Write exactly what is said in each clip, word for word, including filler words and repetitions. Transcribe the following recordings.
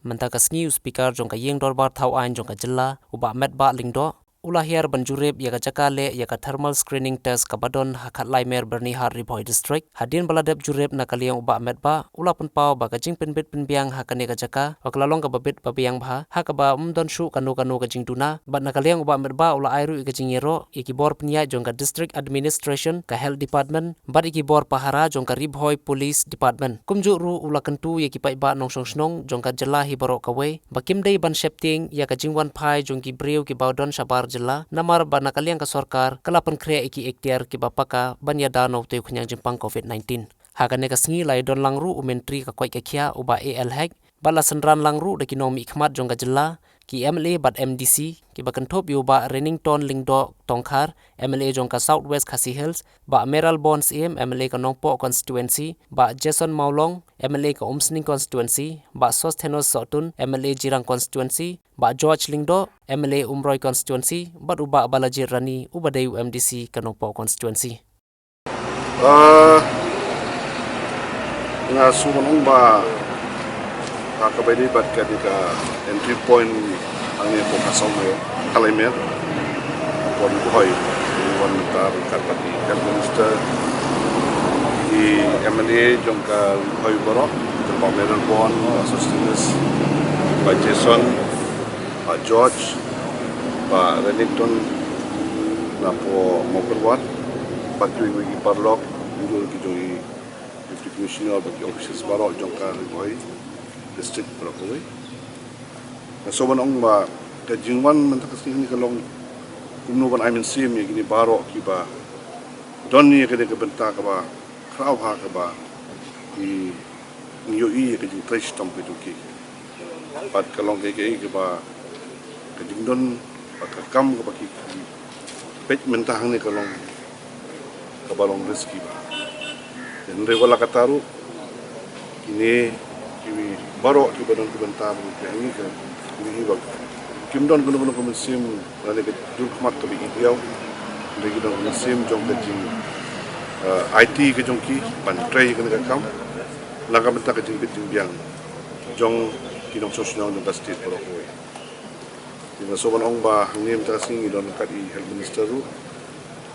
Mynta ka sngi u Speaker jong ka Ïing Dorbar Thaw Aiñ jong ka jylla, u Bah Metbah Lyngdoh, u la hiar ban jurip ïa ka jaka leh ïa ka thermal screening test kaba don ha Khatlai Mer Byrnihat, Ri Bhoi District. Hadien ba la dep jurip na ka liang u Bah Metbah, u la pynpaw ba ka jingpynbit pynbiang ha kane ka jaka, ba ka la long kaba bit ba biang bha, ha kaba ym don shuh kano kano ka jingduna, bad na ka liang u Bah Metbah u la ai ruh ïa ka jingïaroh ïa ki bor pynïaid jong ka District Administration, ka Health Department, bad ïa ki bor pahara jong ka Ri Bhoi Police Department. Kumjuh ruh u la kyntu ïa ki paidbah nongshong shnong jong ka jylla hi baroh kawei, ba kim dei ban sheptieng ïa ka jingwan phai jong ki briew kiba don shabar jylla, namar ba na ka liang ka sorkar ka la pynkhreh ïa ki ikhtiar kiba paka ban ïada na utei u khñiang jingpang COVID nineteen. Ha kane ka sngi la ïadon lang ruh u Myntri ka koit ka khiah u Bah A L Hek, bad la synran lang ruh da ki nongmihkhmat jong ka jylla, ki M L A bad M D C, kiba kynthup ïa u Bah Renington Lyngdoh Tongkhar, M L A jong ka South West Khasi Hills, Bah Mayralborn Syiem, M L A ka Nongpoh Constituency, Bah Jason Mawlong, M L A ka Umsning Constituency, Bah Sosthenes Sohtun, M L A Jirang Constituency, Bah George Lyngdoh, M L A Umroi Constituency, bad u Bah Balajied Rani, uba dei u M D C ka Nongpoh Constituency. Ah, nga shu ban ong ba ha kaba ïadei bad kane ka entry point hangne hapoh Khatlai Mer, Khatlai Mer, hapoh Ri Bhoi, ïa wan mynta ryngkat bad i Health Minister, i M L A jong ka Ri Bhoi baroh, Bah Mayralborn, Bah Sosthenes, Bah Jason, Bah George, Bah Renington napoh Mawkyrwat, bad kiwei kiwei ki paralok, hynrei ki jong i Deputy Commissioner bad ki officers baroh jong ka Ri Bhoi District baroh kawei. Nga shu ban ong ba ka jingwan mynta ka sngi hangne ka long kumno ban ai mynsiem ïa kine baroh kiba don ïa kane ka bynta kaba khraw ha kaba ki ngi ïohi ïa ka jingtrei shitom ka jong ki. Bad ka long kaei kaei kaba ka jingdon bad ka kam kaba ki, ki peit mynta hangne ka long kaba long risky bha. Hynrei wat la katta ruh, kine kiwei baroh kiba don ka bynta bad ki hangne ka, kine ki ba kim don kano kano ka mynsiem lane ka dur khmat kaba i diaw. Hynrei ki don ka mynsiem jong ka jing, eh, aiti ka jong ki ban trei kane ka kam na ka bynta ka jingbit jingbiang jong ki nongshong shnong jong ka state baroh kawei. Te nga shu ban ong ba hangne mynta ka sngi ngi don ryngkat i Health Minister ruh.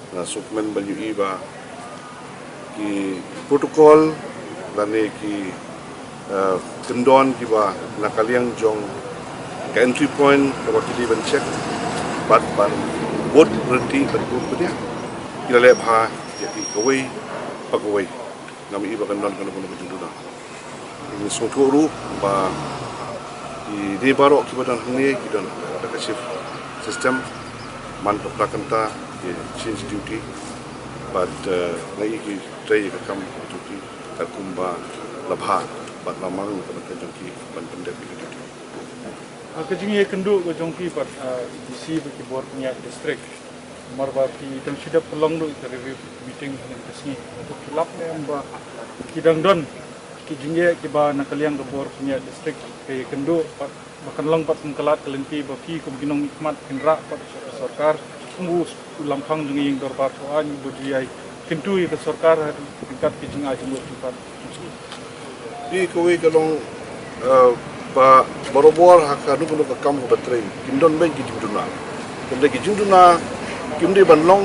Nga shu kmen ban ïohi ba ki protocol lane ki, eh, kyndon kiba na ka liang jong ka entry point kaba ki dei ban check bad ban bud ryntih bad bud bniah ki la leh bha ïa ki kawei pa kawei. Ngam i ba kan don kano kano ka jingduna. Ngi sngewthuh ruh ba kine baroh kiba don hangne ki don da ka shift system, man ka pra kynta ki change duty. Bad, eh, nga i ki trei ka kam duty katkum ba la bha bad la mang ka bynta jong ki ban pyndep ïa ka duty. Ah, ka jingïakynduh ka jong ki bad, ah, D C bad ki bor pynïaid district. Namar ba ki dang shu dep pynlong ruh ïa ka review meeting hynne ka sngi. Hato ki lap ne em ba ki dang don ki jingeh kiba na ka liang ka bor pynïaid district ka ïakynduh bad ba kan long bad pynkylla ka lynti ba phi kum ki nongmihkhmat phin rah bad ka sorkar, kum u lampang jong ka ïing dorbar thaw aiñ uba ju ïai kyntu ïa ka sorkar ha ryngkat ki jingai jingmut jingpyrkhat. Dei kawei ka long, eh, ba barabor ha kano kano ka kam kaba trei kim don beit ki jingduna. Kim don ki jingduna, kim dei ban long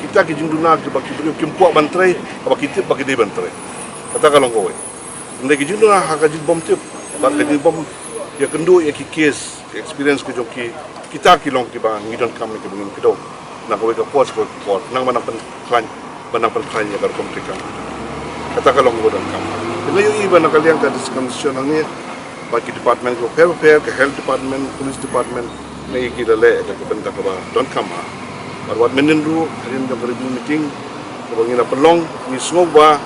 kita ki jingduna kiba ki briew kim kwah ban trei, haba ki tip ba ki dei ban trei. Kata ka long kawei. Kim don ki jingduna ha ka jingbym tip bad ka jingbym ïakynduh ïa ki case. Ka experience ka jong ki, kita ki long kiba ngi donkam ïa kiba ngin kdew na kawei ka por sha kawei ka por, khnang ba nang pynkhlaiñ, ba nang pynkhlaiñ ïa ka rukom treikam. Kata ka long kaba donkam. Te nga ïohi ba na ka liang ka District Commission hangne bad ki department kiba pher bapher, ka Health Department, Police Department, nga ïohi ki la leh ïa ka bynta kaba donkam ha. Bad wat mynnin ruh hadien jong ka review meeting kaba ngi la pynlong, ngi sngew ba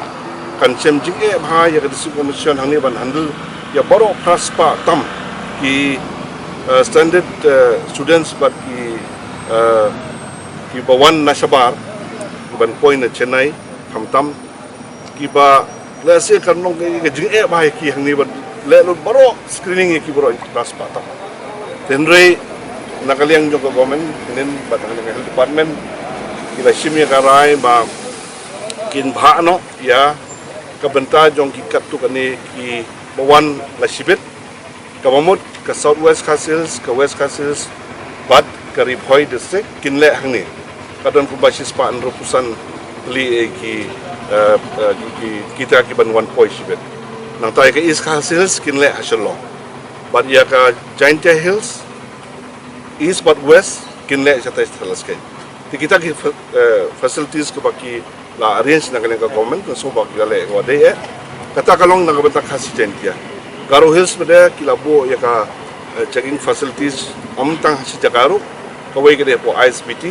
kan shem jingeh bha ïa ka District Commission hangne ban handle ïa baroh phra spah tam ki, eh, stranded, eh, students bad ki, eh, kiba wan na shabar kiban poi na Chennai, khamtam kiba lehse kan long ka jingeh bha ïa ki hangne ban leh lut baroh screening ïa ki baroh phra spah tam. Hynrei na ka liang jong ka government, hynnin bad na ka liang health department, ki la shim ïa ka rai ba kin bhah noh ïa ka bynta jong ki katto katne kiba wan la shibit. Kaba mut ka South West Khasi Hills, ka West Khasi Hills bad ka Ri Bhoi District kin leh hangne. Ka don kumba shispah hynriewphew san tylli, eh, ki, eh, eh, ki, ki, kita kiban wan poi shibit. Nangta ïa ka East Khasi Hills kin leh ha Shillong. Bad ïa ka Jaintia Hills, East bad West kin leh shatai shatai la skei. Te kita ki fa-, eh, facilities kiba ki la arrange na ka liang ka government, ka sngewbha ki la leh kaba dei eh. Kata ka long na ka bynta Khasi Jaintia. Garo Hills pat de ki la buh ïa ka, eh, checking facilities ym tang ha shi jaka ruh. Kawei ka dei hapoh I S B T,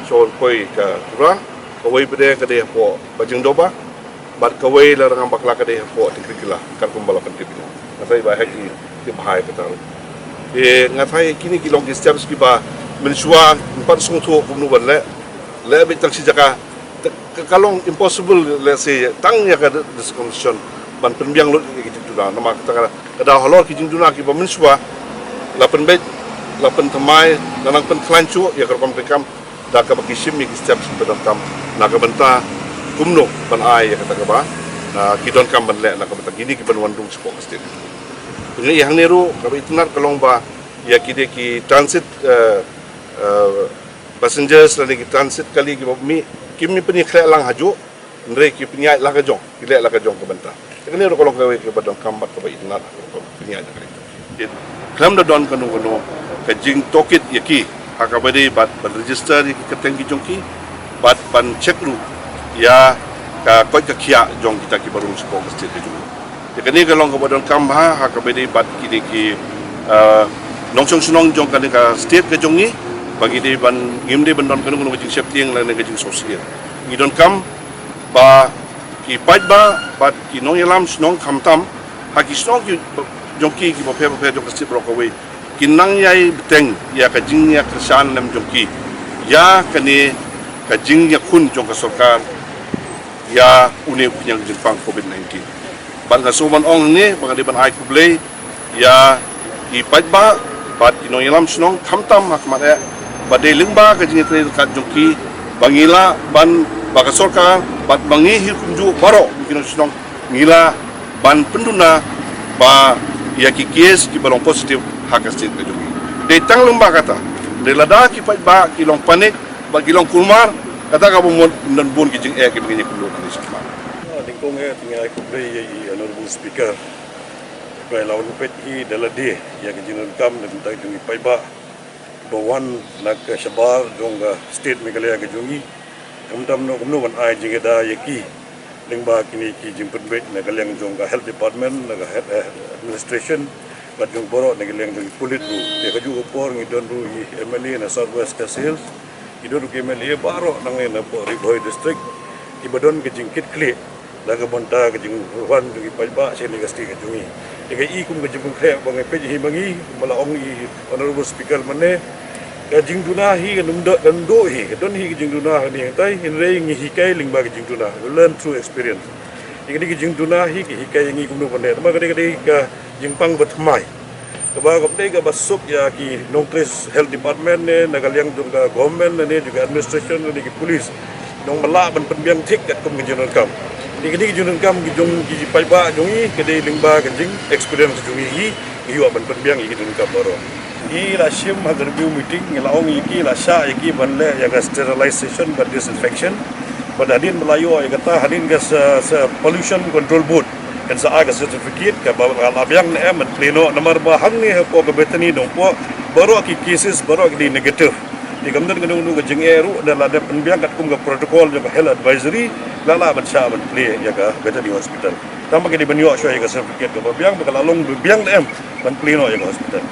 sha poi ka Tura, kawei pat de ka dei hapoh Bajingdoba, bad kawei la Rangbakla ka dei hapoh Tikrikilla, katkum ba la pyntip ïa nga. Nga tharai ba ha ki, ki bha ïa kata ruh. Te nga tharai kine ki long ki steps kiba mynshuwa ngim pat sngewthuh kumno ban leh. Leh beit tang shi jaka. Te ka, ka long impossible, let's say, tang ïa ka district administration ban pynbiang lut ïa ki jingduna. Namar kata ka, ka daw halor ki jingduna kiba mynshuwa, la pynbeit, la pynthymmai, la nang pynkhlaiñ shuh ïa ka rukom treikam da kaba ki shim ïa ki steps kiba donkam na ka bynta kumno ban ai ïa kata kaba, ah, ki donkam ban leh na ka bynta kine kiban wan rung shapoh ka state. Te nga i hangne ruh kaba itynnad ka long ba ïa kine ki transit, eh, eh, passengers lane ki transit kali kiba mih, kim ïa pynïakhleh lang hajuh, hynrei ki pynïaid la ka jong, ki leh la ka jong ka bynta. Te kane ruh ka long kawei kaba donkam bad kaba itynnad, kaba pynïaid na kane. Khlem da don kano kano ka jingtohkit ïa ki ha kaba dei bad ban register ïa ki kyrteng ki jong ki bad ban check ruh ïa ka koit ka khiah jong kita kiba rung shapoh ka state ka jong ngi. Te kane ka long kaba donkam bha ha kaba dei bad kine ki, eh, nongshong shnong jong kane ka state ka jong ngi, ba ngi dei ban, ngim dei ban don kano kano ka jingsheptieng lane ka jingsngewsih. Ngi donkam ba ki paidbah bad ki nongïalam shnong khamtam ha ki shnong ki jong ki kiba pher bapher jong ka state baroh kawei kin nang ïai bteng ïa ka jingïakyrshan lem jong ki ïa kane ka jingïakhun jong ka sorkar ïa une u khñiang jingpang covid nineteen. Bad nga sngewbha ban ong hangne ba nga dei ban ai khublei ïa ki paidbah bad ki nongïalam shnong khamtam ha khmat eh ba dei lyngba ka jingïatreilang jong ki ba ngi lah ban, ba ka sorkar bad ba ngi hi kumjuh baroh ki nongshnong ngi lah ban pynduna ba ïa ki case kiba long positive ha ka state ka jong ngi. Dei tang lyngba kata, dei lada ki paidbah ki long panic bad ki long kulmar, kata kaba mut don bun ki jingeh kiba ngin ïakynduh hangne shakhmat. Nyngkong eh te nga ai khublei ïa i Honorable Speaker ba la wan peit hi da lade ïa ka jingdonkam na ka bynta jong i paidbah ba wan na ka shabar jong ka state Meghalaya ka jong i. Khamtam noh kumno ban ai jingïada ïa ki lyngba kine ki jingpynbeit na ka liang jong ka health department, na ka health, eh, administration bad jong baroh na ka liang jong ki pulit ruh. Te kajuh ka por ngi don ruh i M L A na South West Khasi Hills, ngi don ruh ki M L A baroh nangne na Ri Bhoi District kiba don ka jingkitkhlieh na ka bynta ka jingwan jong ki paidbah sha kane ka state ka jong ngi. Te ka i kum ka jingpynkhreh ba nga peit hi ma ngi, kumba la ong i Honorable Speaker mynne, ka jingduna hi kan ym don, kan ym duh hi, ka don hi ka jingduna hangne hangtai, hynrei ngi hikai lyngba ka jingduna. We learn through experience. Te ka dei ka jingduna hi ka hikai ïa ngi kumno ban leh. Namar ka dei, ka dei ka jingpang ba thymmai kaba, kaba dei kaba suk ïa ki nongtrei health department ne na ka liang jong ka government ne jong ka administration ne ki police. Nong ba lah ban pynbiang thik katkum ka jingdonkam. Te ka dei ka jingdonkam ki jong ki paidbah jong i, ka dei lyngba ka jing experience jong i, i ïoh ban pynbiang ïa ki jingdonkam baroh. I la shim ha ka review meeting, i la ong ïa ki, la shah ïa ki ban leh ïa ka sterilization bad disinfection. Bad hadien ba la ïoh ïa kata, hadien ka sa, sa pollution control board kan sa ai ka certificate kaba la biang ne em ban plie noh, namar ba hangne hapoh ka Bethany Nongpoh baroh ki cases baroh ki dei negative. Te kam don kano kano ka jingeh ruh, da la dep pynbiang katkum ka protocol jong ka health advisory, la lah ban shah ban plie ïa ka Bethany Hospital. Tang ba ki dei ban ïoh shuwa ïa ka certificate kaba biang, ba ka la long ba biang ne em ban plie noh ïa ka hospital.